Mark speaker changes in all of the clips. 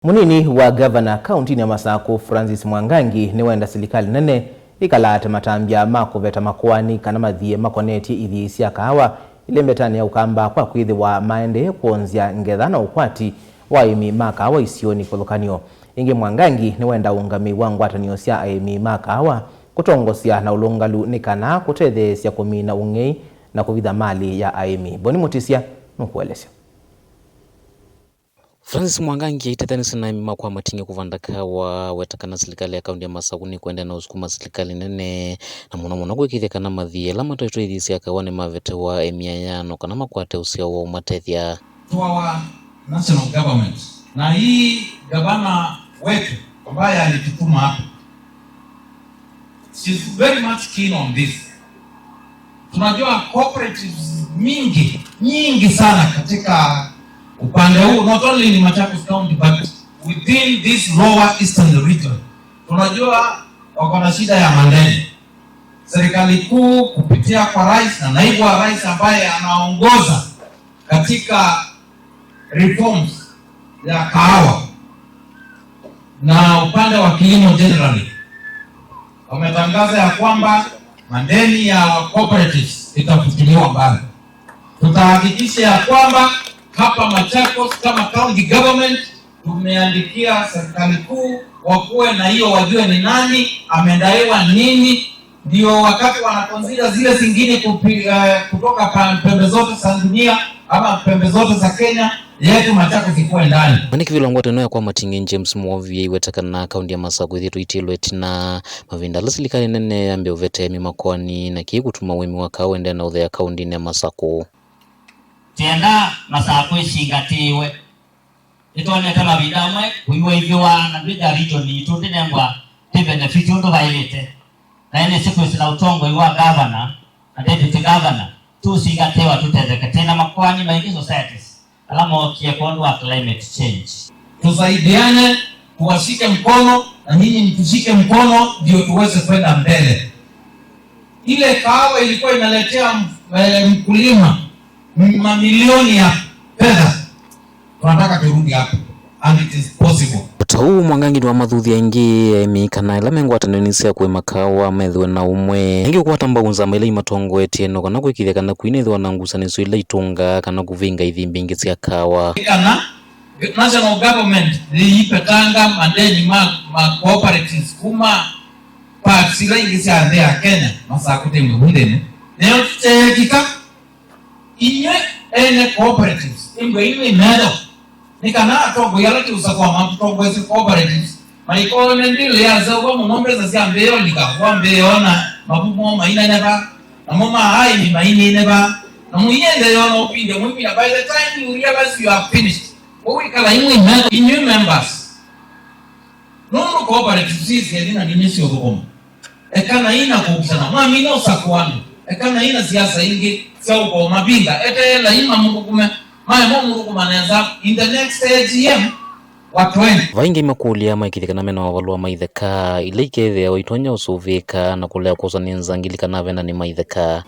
Speaker 1: Munini wa gavana kaunti ya Masaku Francis Mwangangi niwenda silikali nene ikalate matambya makuveta makuani kana mathie makonetie ithii sya kahawa ile mbetani ya ukamba kwa kwithiwa maende kuonzya ngetha na ukwati wa aimi ma kahawa isioni kuthukanio. Ingi Mwangangi niwenda ungami wa ngwatanio sya aimi ma kahawa kutongosya na ulungalu ni kana kutetheesya kumina ung'ei na kuvitha mali ya aimi. Boni Mutisya nukuelesya.
Speaker 2: Francis Mwangangi aitethanisi na aimi makwa matinge kuvanda kawa wetakana silikali ya kaunti ya Masaku kwenda na usukuma silikali nene na muno muno gwikithia kana mathie ala matoetwe ithii sya kawa ni mavetewa emiayano kana makwate usyao wa umatethya.
Speaker 3: To our national government, na hii gavana wetu ambaye alitutuma hapa, she's very much keen on this. Tunajua cooperatives mingi nyingi sana katika upande huu, not only in Machakos County but within this lower eastern region. Tunajua wako na shida ya madeni. Serikali kuu kupitia kwa rais na naibu wa rais ambaye anaongoza katika reforms ya kahawa na upande wa kilimo generally, wametangaza ya kwamba madeni ya cooperatives itafutiliwa mbali. Tutahakikisha ya kwamba hapa Machakos kama county government tumeandikia serikali kuu wakuwe na hiyo, wajue ni nani amedaiwa nini, ndio wakati wanaconsider zile zingine kutoka pembe zote za dunia ama pembe zote za Kenya yetu Machakos ikuwe ndani.
Speaker 2: Maniki ngwatano yakwa matingi James Mwovi iwetakana kaunti ya Masaku ithiitwe itilwe tina mavinda ala silikali nene yambe uvete emi makwani na kii kutuma uimi wa kawa uendee na uthea kaunti ya Masaku.
Speaker 4: Tienda Masaku icingatiwe itonete mavinda amwe kuiwa ithiwa na ndwitha region itu ndinengwa ti benefit undu vailite na ene sikwicila utongoi wa governor na deputy governor tucingatiwa tutetheke tina makwani maingi societies ala mokie kondu wa climate change.
Speaker 3: Tusaidiane, tuwashike mkono na nyinyi mtushike mkono ndio tuweze kwenda mbele. Ile kahawa ilikuwa inaletea mkulima mamilioni ya fedha, tunataka turudi hapo and it is possible.
Speaker 2: Utau Mwangangi ni wa mathuthi aingi aimi kana ila mengwatanio sya kuima kawa methiwe na umwe ingi kukwata mbau nzama ila imatongoetie eno kana gwikithia kana kwinethwa na ngusanisyo ila itunga kana kuvinga ithi mbingi sya kawa.
Speaker 3: Kana national government liipetanga madeni ma cooperatives kuma parts ila ingi sya nthi ya Kenya Masaku mwithini nayo tuteekika inywe ene cooperatives ingwe imwe imetho ni kana atongoi ala tiusakwa matutongoesi cooperatives maikone ndili yazeuva muno mbesa sya mbio likavwa mbio na mavumo maineneva namo maai mainineva na muiyende yona upinde mwipinda. By the time you realize you are finished, wikala imwe imetho inywe members nundu cooperatives ici na ninyi cio ekana ina kukusana mwamina usakuanu ekana ina siasa ingi cia ukoma binga eteela ima mundu maya mo mundu kumanenza in the next AGM watu wengi
Speaker 2: vaingi makulia maikithikana mena mavalua maitheka ila ikethiawa itonya usuvika na kulea kuosa ni nzangili kana venda ni maitheka.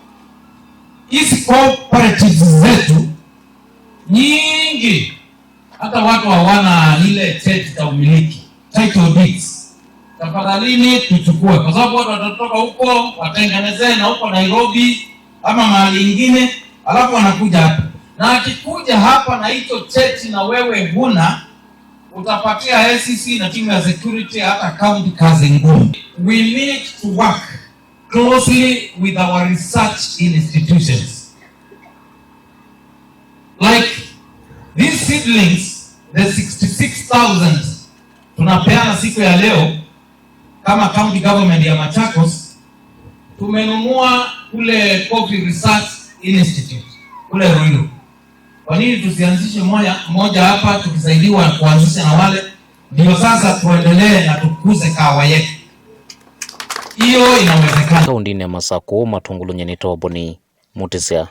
Speaker 3: Hizi cooperatives zetu nyingi hata watu hawana ile cheti cha umiliki, title deeds. Tafadhalini tuchukue, kwa sababu watu watatoka huko watengenezee na huko Nairobi ama mahali ingine, alafu wanakuja hapa, na akikuja hapa na hicho cheti na wewe huna, utapatia ACC na timu ya security hata county kazi ngumu. We need to work closely with our research institutions like these seedlings, the 66,000 tunapeana siku ya leo kama county government ya Machakos, tumenunua kule Coffee Research Institute kule Ruiru. Kwa nini tusianzishe moja moja hapa tukisaidiwa kuanzisha na wale, ndio sasa tuendelee na tukuze kahawa yetu. Hiyo inawezekana.
Speaker 2: Kaunti ya Masaku matungulu nyenito Boni Mutisya.